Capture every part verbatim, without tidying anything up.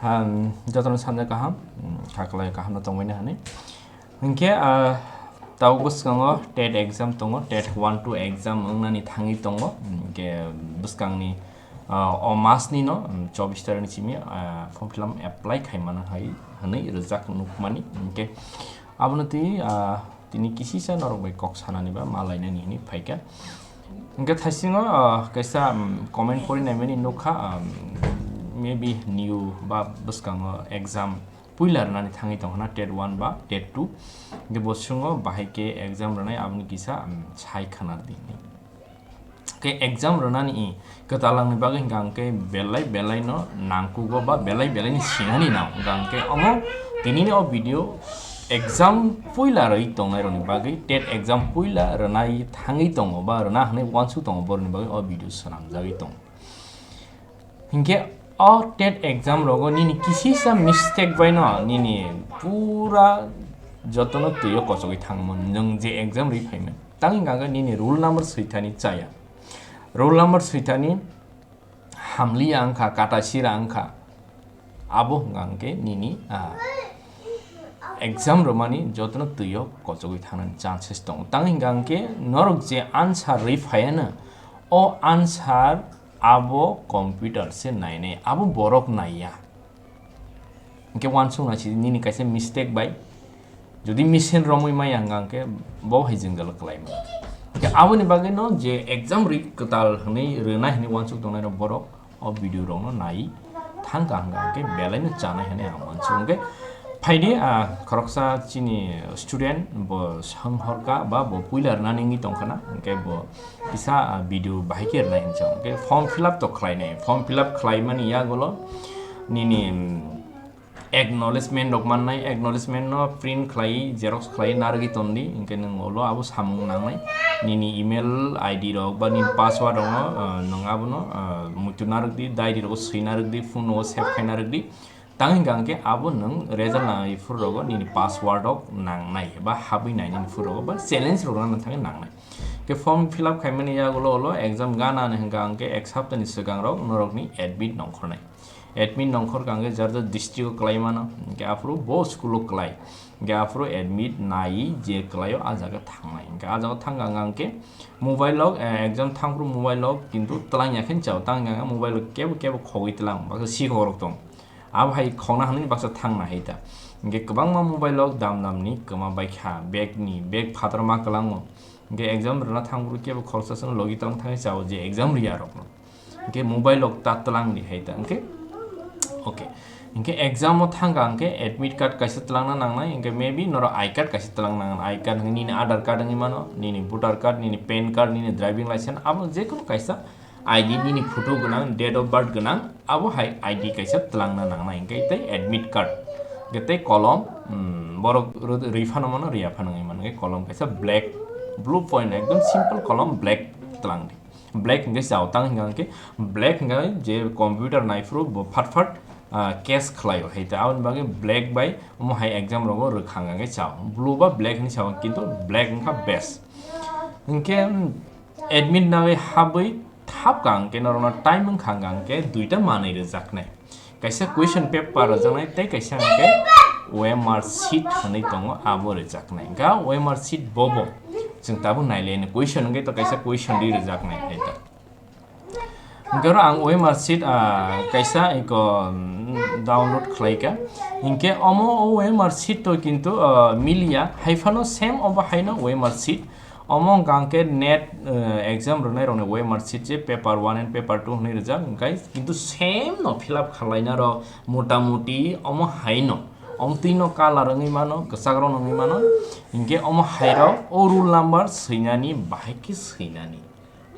Ham, jotono sanja kaham, mm, khaklai kaham no tongmani hani. Hinkhe, ah, tau bwskango TET exam tongo, TET one two exam wngnani thangwi tongo. Hinkhe bwskangni, ah, o masni no, mm, chobbish tarikni simi, ah, form fill up apply khaimano hai hwnwi rijak nukmani. Hinkhe abono twi, ah, tini kisisa norok bai kok sanani ba ma lainani hinwi phaikha. Hinkhe thaisingo, ah, kaisa, um, comment pori naimani nukha, um, maybe new ba bwskango exam puila rwnani thangwi tongkha na TET one ba TET two. Hinkhe bo swngo bahai khe exam rwnai aboni kisa, um, sai khana di. Khe exam rwnani i kwtalangni bagwi hwnkha hwnkhe belai belai no nangkugo ba belai belai ni sinani nang hwnkha hwnkhe omo tinini o video exam puila rwi tongnai rokni bagwi TET exam puila rwnai thangwi tongo ba rwna hwnwi uansuk tongo borokni bagwi o video swnamjagwi tongo. Hinkhe o TET exam rogo nini kisisa mistake bai no nini pura jotono twi o kochogwi thangmani nwng je exam rwi phaimani. Tang hwnkha hwnkhe nini roll number swithani chaya. Roll number swithani hamliya wngkha, kata sira wngkha. Abo hwnkha hwnkhe nini, ah, exam rwmani jotono twi o kochogwi thangnani chances tongo. Tang hwnkha hwnkhe norok je answer rwi phaiano, o answer abo computer se nainai, abo borok naiya. Hinkhe uansukna si nini kaisa mistake bai, jodi machine romwi maya hwnkha hwnkhe bo hai jwngjal kwlaima. Hinkhe aboni bagwi no je exam rwi kwtal hwnwi rwnai hwnwi uansuk tongnai rok borok o video rok no nai thangkha hwnkha hwnkhe belai no chanai hwnwi ang uansuk. Hinkhe phaidi, ah, khoroksa chini student bo sanghorkha ba bo puila rwnani wngwi tongkha na, hinkhe bo kisa, ah, video bahai khe rwnai hinwi sa. Hinkhe form fill up to khlainai, form fill up khlaimani yagulo nini, mm, acknowledgement rok mannai, acknowledgement no print khlai, xerox khlai narwgwi tondi, hinkhe nwng ulo abo samung nangnai. Nini email I D rok ba nini password rok no, ah, nwng abono, ah, muitu narwkdi, diary rogo swi narwkdi, phone o save khai narwkdi. Tang hwnkha hwnkhe abo nwng result nangwi phuru rogo nini password rok nangnai ba habwi nai nini phuru rogo ba challenge rok nang thangwi nangnai. Khe form fill up khaimani yagulo ulo exam gana ni hwnkha hwnkhe ek saptani swkang rok norokni admit nongkhornai. Admit nongkhorkha hwnkhe jar jar district o kwlai mano, hinkhe aphuru bo school o kwlai. Hinkhe aphuru admit nai je kwlaio a jaga thangnai. Hinkhe a jaga thangkha hwnkha hwnkhe mobile log, eh, exam thangphuru mobile log kintu twlang ya khe chao, tang hwnkha hwnkhe mobile log kebo kebo khogwi twlang, baksa sikhok rok tong. Abo hai khokna hwnwi baksa thangna hai ta. Hinkhe kwbangma mobile rok dam damni kwma baikha, bag ni, bag phataro ma kwlango. Hinkhe exam rwna thangphuru kebo khoroksa chwng logi twlang thangwi chao je exam rwya rokno. Hinkhe mobile rok ta twlang di hai ta. Hinkhe, okay. Hinkhe exam o thangkha hinkhe admit card kaisa twlangna nangnai, hinkhe maybe norok I card kaisa twlangna nangnai. I card hinkhe nini Aadhaar card wngwi mano, nini voter card, nini PAN card, nini driving license, abo jekono kaisa I D nini photo gwnang, date of birth gwnang, abo hai I D kaisa twlangna nangnai, hinkhe tei admit card, hinkhe tei kolom, mm, borok rw-, rwi phano mano, rwya phano wngwi mano, hinkhe kolom kaisa black, blue point, ekdom simple kolom black twlang di. Black hinkhe chao, tang hwnkha hinkhe black hinkhe je computer naiphuru bo phat phat, ah, case khlaio, hai ta aboni bagwi black bai omo hai exam rogo rwkha hwnkha hinkhe chao. Blue ba black hinwi sao, kintu black wngkha best. Hinkhe, mm, admit nangwi habwi thapkha hwnkhe norokno time wngkha hwnkha hwnkhe duita manwi rwjaknai. Kaisa question paper rwjaknai tei kaisa hwnkhe O M R sheet hwnwi tongo, abo rwjaknai. Hwnkhe O M R sheet bobo chwng tabuk nailaini question hwnkhe to kaisa question ri rwjaknai hai ta. Hwnkhe oro ang O M R sheet, ah, kaisa iko, mm, download khlaikha. Hinkhe omo O M R sheet to kintu, ah, miliya. Haiphano same obo haino O M R sheet. Omo hwnkha hwnkhe NET, eh, exam rwnai rokni O M R sheet je paper one and paper two hwnwi rijak, hwnkhe kintu same no fill up khalaina rok motamuti omo haino. Omo twi no colour wngwi mano, kwchak rok wngwi mano. Hinkhe omo hai rok o roll number swinani bahai khe swinani.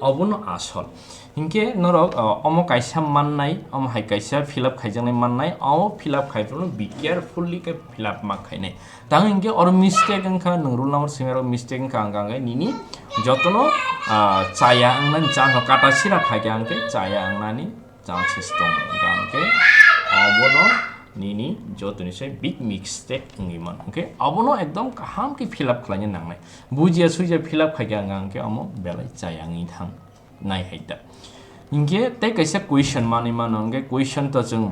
Obono asol. Hinkhe norok, o, omo kaisa mannai, omo hai kaisa fill up khaijaknai mannai, o fill up khaiphuru be carefully khe fill up ma khainai. Tang hinkhe oro mistake wngkha, nwng roll number swinai rok mistake wngkha, hwnkha hwnkhe nini jotono, ah, chaya wngnani chance rok kata sira phaikha hwnkhe chaya wngnani chances tongo, hwnkha hwnkhe obono nini jotoni se big mistake wngwi mano. Hwnkhe obono ekdom kaham khe fill up khlaina nangnai. Bujiya suiya fill up khaikha hwnkha hwnkhe omo belai chaya wngwi thang nai hai ta. Hinkhe tei kaisa question manwi mano, hwnkhe question to chwng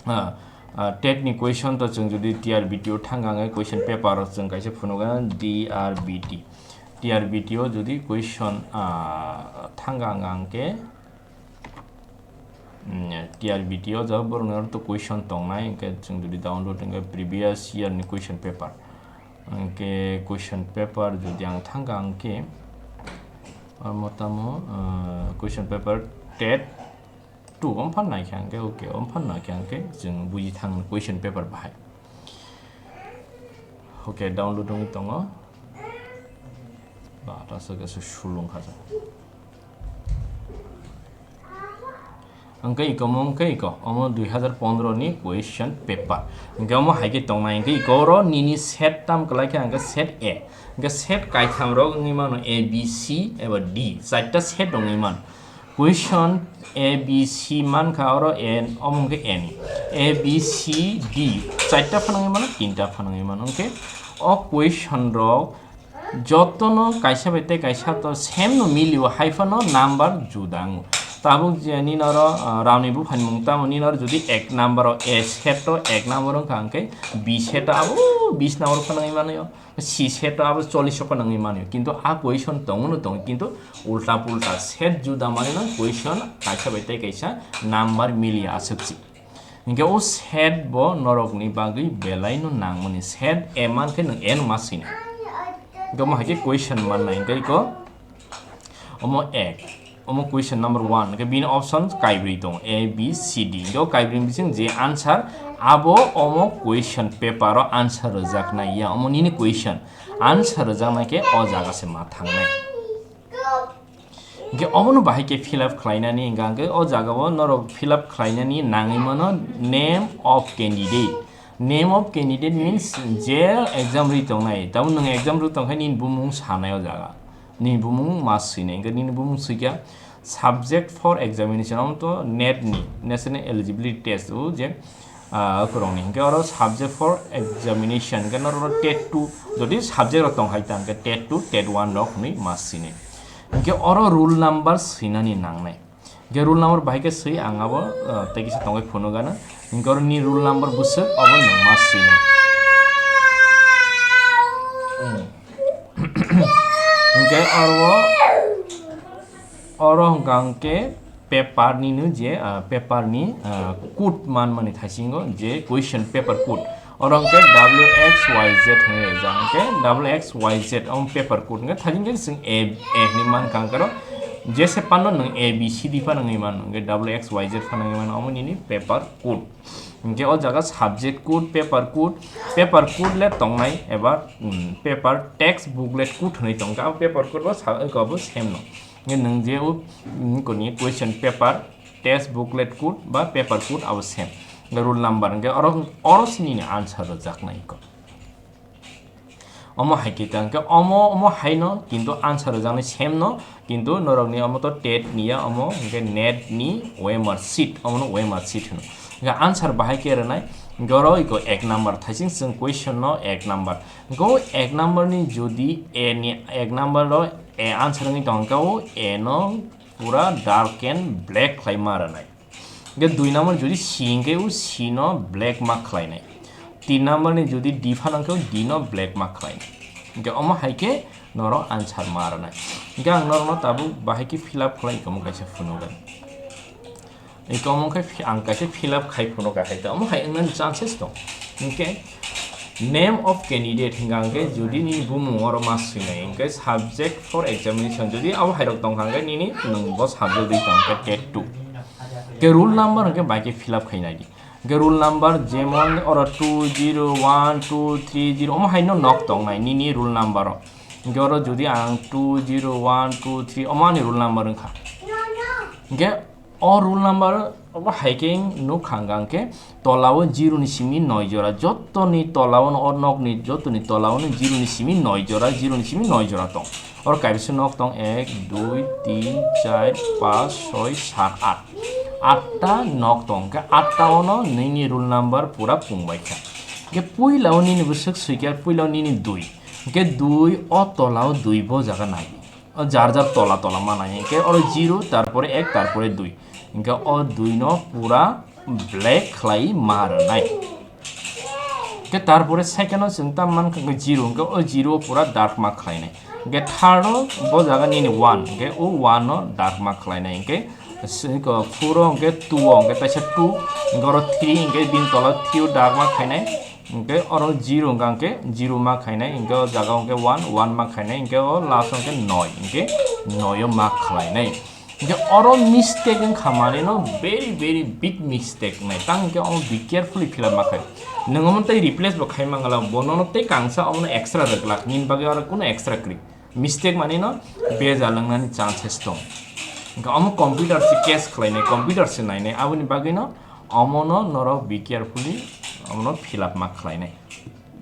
Ah, ah, TET ni question to chwng jodi T R B T o thangkha hwnkhe question paper o chwng kaisa phunugo D R B T. T R B T o jodi question, ah, thangkha hwnkhe, mm, T R B T o jabo borokni oro to question tongnai, hwnkhe chwng jodi download hwnkhe previous year ni question paper. Hwnkhe question paper jodi ang thangkha hwnkhe, ah, motamo, ah, question paper TET two, omphan naikha hwnkhe, okay, omphan naikha hwnkhe chwng buji thang question paper bahai. Okay, download wngwi tongo. Ba, ta se kaisa sulung kha. Hwnkhe iko omo, hwnkhe iko omo dui hazar pondro ni question paper. Hwnkhe omo hai khe tongnai, hwnkhe iko oro nini set tam kwlai khe hwnkhe set A. Hwnkhe set kaitham rok wngwi mano A, B, C eba D. Charta set wngwi mano. Question A, B, C mankha oro A, omo hwnkhe A ni. A, B, C, D. Charta phano wngwi mano, tinta phano wngwi mano. Hwnkhe o question rok jotono kaisa bai tei kaisa to same no milio, hai phano number juda wngo. Tabuk je nini oro, ah, raoni buphani mung tamo nini oro jodi ek number o A set o ek number wngkha hwnkhe B set o abo bis number phano wngwi mano, C set o abo chollish o phano wngwi mano. Kintu a question tongo no tongo, kintu ulta pulta set juda mani no question kaisa bai tei kaisa number milia aswk si. Hingke o set bo norokni bagwi belai no nangmani. Set A man khe nwng A no ma sini. Hingke omo hai khe question mannai. Hingke iko omo ek. Omo question number one. Hingke bini option kaibrwi tongo. A, B, C, D. Hingke o kaibrwi bising je answer abo omo question paper o answer rwjaknai ya. Omo nini question. Answer rwjaknai khe o jaga se ma thangnai. Hingke obono bahai khe fill up khlainani hingka hingke o jaga o norok fill up khlainani nangwi mano name of candidate. Name of candidate means je exam rwi tongnai. Tamo nwng exam rwi tongkha nini bumung sanai o jaga. Nini bumung ma swinai. Hingke nini bumung swikha subject for examination. Omo to net ni, National Eligibility Test o je ah, kwrwngni. Hingke oro subject for examination, hingke norok TET two, jodi subject rok tong hai ta, hingke TET two, TET one rok hwnwi ma sini. Hingke oro roll number swinani nangnai. Hingke roll number bahai khe swi ang abo, ah, tei kisa tongwi phunukgana. Hingke oro ni roll number bwswk obo nwng ma sini. Hmm. Hingke oro, oro hingka hingke paper ni no je, ah, paper ni, ah, code man mani thaisingo je question paper code. Oro hingke W X Y Z hwnwi rijak. Hingke W X Y Z omo paper code hingke thaisin khe chwng A, A hwnwi mankha hingke oro jese pano nwng A B C D phano wngwi mano hingke W X Y Z phano wngwi mano omo nini paper code. Hingke o jaga subject code, paper code, paper code le tongnai eba, mm, paper text booklet code hwnwi tongkha. O paper code bo sa-, eko bo same no. Hingke nwng je o, mm, koni question paper, text booklet code ba paper code abo same. Hingke roll number hingke oro, oro sini ni answer rwjaknai ko. Omo hai khe tang khe omo, omo hai no, kintu answer rwjaknai same no, kintu norokni omo to TET ni ya, omo hingke net ni O M R sheet, omo no O M R sheet hwno. Hingke answer bahai khe rwnai, hingke oro iko ek number, thaising chwng question no ek number. Hingke o ek number ni jodi A ni, ek number ro A answer wngwi tong kha, o A no pura dark and black khlai ma rwnai. Hingke dui number jodi C hingke o C no black mark khlainai. Tin number ni jodi D phano hingke o D no black mark khlainai. Hingke omo hai khe norok answer ma rwnai. Hingke ang norokno tabuk bahai khe fill up khlai tongmo kaisa phunukgwi. Iko omo khe phi-, ang kaisa fill up khai phunukgwi hai ta. Omo hai wngnani chances tong. Hingke name of candidate hingka hingke jodi nini bumung oro ma swinai hingke subject for examination jodi abo hairok tongkha hingke nini nwng bo subject rwi tongkha TET two. Hingke roll number hingke bai khe fill up khainai di. Hingke roll number jemon oro two zero one two three zero omo haino nok tongnai nini roll number o. Hingke oro jodi ang two zero one two three omo ani roll number wngkha. Hingke o roll number obo hai khe nukha hingka hingke tola o zero ni simi noi jora, jotoni tola o, o nok ni jotoni tola o zero ni simi noi jora, zero ni simi noi jora tong. Oro kaisa nok tong ek, dui, tin, char, pash, soi, sat, at. Atta nok tong, hingke atta o no nini roll number pura pung bai kha. Hingke puila o nini bwswk swikha, puila o nini dui. Hingke dui o tola o dui bo jaga nai. O jar jar tola tola manai, hingke oro zero, tarpore ek, tarpore dui. Hingke o dui no pura black khlai ma rwnai. Hwnkhe tarpore second o chwng tam mankha hwnkhe zero, hwnkhe o zero o pura dark ma khlainai. Hwnkhe third o bo jaga nini one, hwnkhe o one no dark ma khlainai. Hwnkhe four o hwnkhe two o hwnkhe kaisa two, hwnkhe oro three, hwnkhe bini tola three o dark ma khlainai. Hwnkhe oro zero hwnkha hwnkhe zero ma khainai, hwnkhe o jaga o hwnkhe one, one ma khainai, hwnkhe o last o hwnkhe noi, hwnkhe noi o ma khlainai. Hwnkhe oro mistake wngkha manwi no very, very big mistake nai. Tang hwnkhe omo be carefully fill up ma khai. Nwng omo tei replace bo khai mangala, bo nono tei kangsa omono extra rwglak, nini bagwi oro kuno extra kwrwi. Mistake manwi no beja lwngnani chances tong. Hwnkhe omo computer se catch khlainai, computer se nainai, aboni bagwi no omono norok be carefully omono fill up ma khlainai.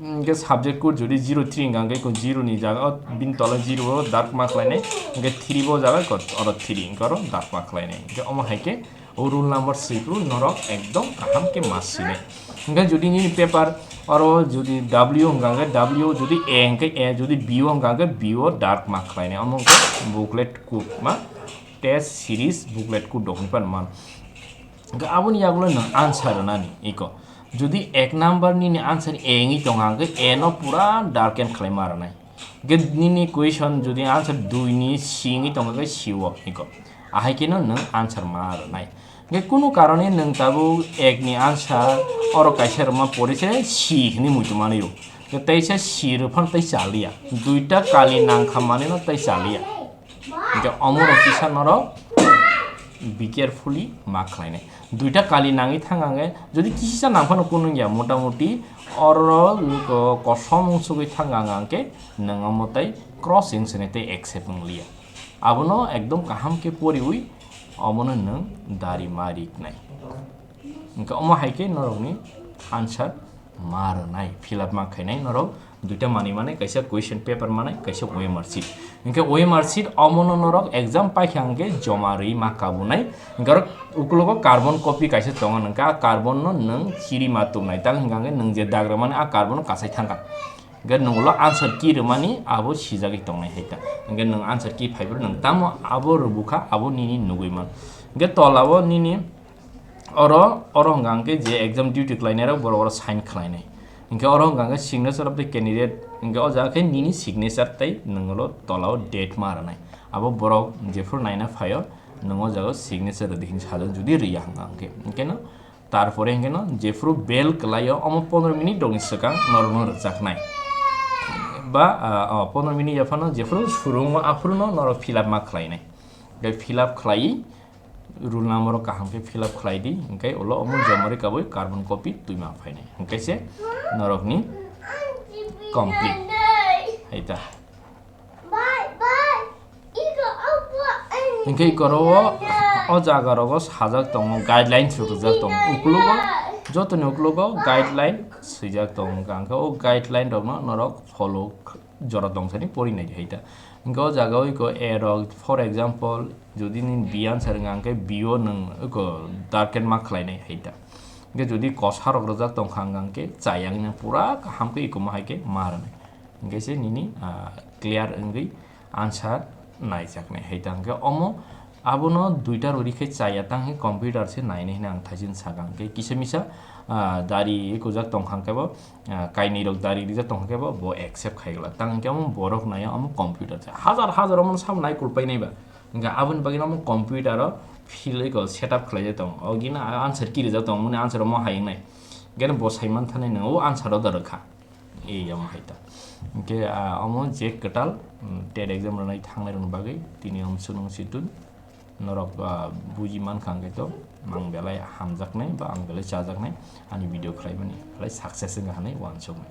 Hwnkhe subject code jodi zero three hwnkha hwnkhe zero ni jaga o bini tola zero o dark ma khlainai, hwnkhe three bo jaga ko oro three hwnkhe oro dark ma khlainai. Hwnkhe omo hai khe o rule number six rule norok ekdom kaham khe ma sinai. Hwnkhe jodi nini paper oro jodi W hwnkha hwnkhe W, jodi A hwnkhe A, jodi B o hwnkha hwnkhe B o dark ma khlainai. Omo hwnkhe booklet code ma test series booklet code rok hinwi phano mano. Hwnkhe aboni yagulo nwng answer rwnani iko. Jodi ek number nini answer A wngwi tongkha, hwnkhe A no pura darken khlai ma rwnai. Hwnkhe nini question jodi answer dui ni C wngwi tongkha, hwnkhe C o iko. Ahai kheno nwng answer ma rwnai. Hwnkhe kunu karone nwng tabuk ek ni answer oro kaisa rwma pore se C hinwi muitu manwi rw. Hwnkhe teisa C rw phano tei chaliya. Duita kali nangkha manwi no tei chaliya. Hwnkhe omorok kisa norok be carefully ma khlainai. Duita kali nangwi thang hwnkhe, jodi kisa nang phano kunung ya, motamoti oro ko-, kosom wngsugwi thang hwnkhe nwng omo tei cross wng sene tei accept wng liya. Abono ekdom kaham khe poriwi omono nwng dari ma riknai. Hwnkhe omo hai khe norokni answer ma rwnai, fill up ma khainai norok duita manwi manai, kaisa question paper manai, kaisa O M R sheet. Hwnkhe O M R sheet omono norok exam paikha hwnkhe joma rwi ma kabunai. Hwnkhe oro ukulogo carbon copy kaisa tongo, hwnkhe a carbon no nwng chiri ma tubunai, tang hwnkha hwnkhe nwng je dagra mani a carbon no kasai thangkha. Hwnkhe nwng ulo answer key rwmani abo sijagwi tongnai hai ta. Hwnkhe nwng answer key phaiphuru nwng tamo abo rwbukha abo nini nugwi man. Hwnkhe tolao nini Oro, oro hwnka hwnkhe je exam duty khlainairok borok oro sign khlainai. Hwnkhe oro hwnka hwnkhe signature of the candidate, hwnkhe o jaga khe nini signature tei nwng ulo tolao date ma rwnai. Abo borok jephuru naina phaio, nwng o jaga signature rwdi hinwi sajak, jodi rwya hwnka hwnkhe. Hwnkhe no, tarpore hwnkhe no jephuru bell kwlaio, omo pondro minute rokni swkang norokno rwjaknai. Ba, ah, oh, pondro minute yaphano jephuru surungo aphuru no norok fill up ma khlainai. Hwnkhe fill up khlaiwi, rule number o kaham khe fill up khlai di, hwnkhe ulo omo jomari kabui carbon copy twima phainai. Hwnkhe se norokni complete. Hai ta. Hwnkhe ikoro o, o jaga rogo sajak tongo, guidelines rwjak tongo. Uklogo, jotoni uklogo guideline swijak tongo. Hwnkhe o guideline rokno norok follow jora tong sani pori nai hai ta. Hwnkhe o jaga o iko A rok, for example, jodi nini B answer wngkha, hwnkhe B o nwng iko darken ma khlai nai hai ta. Hwnkhe jodi kosa rok rwjak tongkha, hwnkhe chayang nang pura kaham khe iko ma hai khe ma rwnai. Hwnkhe se nini, ah, clear wngwi answer naijak nai hai ta. Hwnkhe omo abono duita rori khe chaya tang khe computer se nainai hwnwi ang thaisin sakha. Hwnkhe kisa misa, ah, dari kujak tongkha hwnkhe bo, ah, kainwi rok dari rijak tongkha hwnkhe bo, bo accept khai glak. Tang hwnkhe omo borok naiya omo computer se. Hajar hajar omo sabo nai kulpai nai ba. Hwnkhe aboni bagwi omo computer o fill iko setup khlaijak tongo. O gina answer key rijak tongo, moni answer omo hai wngnai. Hwnkhe bo sai man thanai nang o answer o da rwkha. Ei omo hai ta. Hwnkhe, ah, omo je kwtal, mm, tet exam rwnai thangnai rokni bagwi tini omo chwng nung si tun. Norok, ah, buji mankha hwnkhe to ang belai hamjaknai ba ang belai chajaknai ani video khlaimani, belai success wngkha hwnwi uansuknai.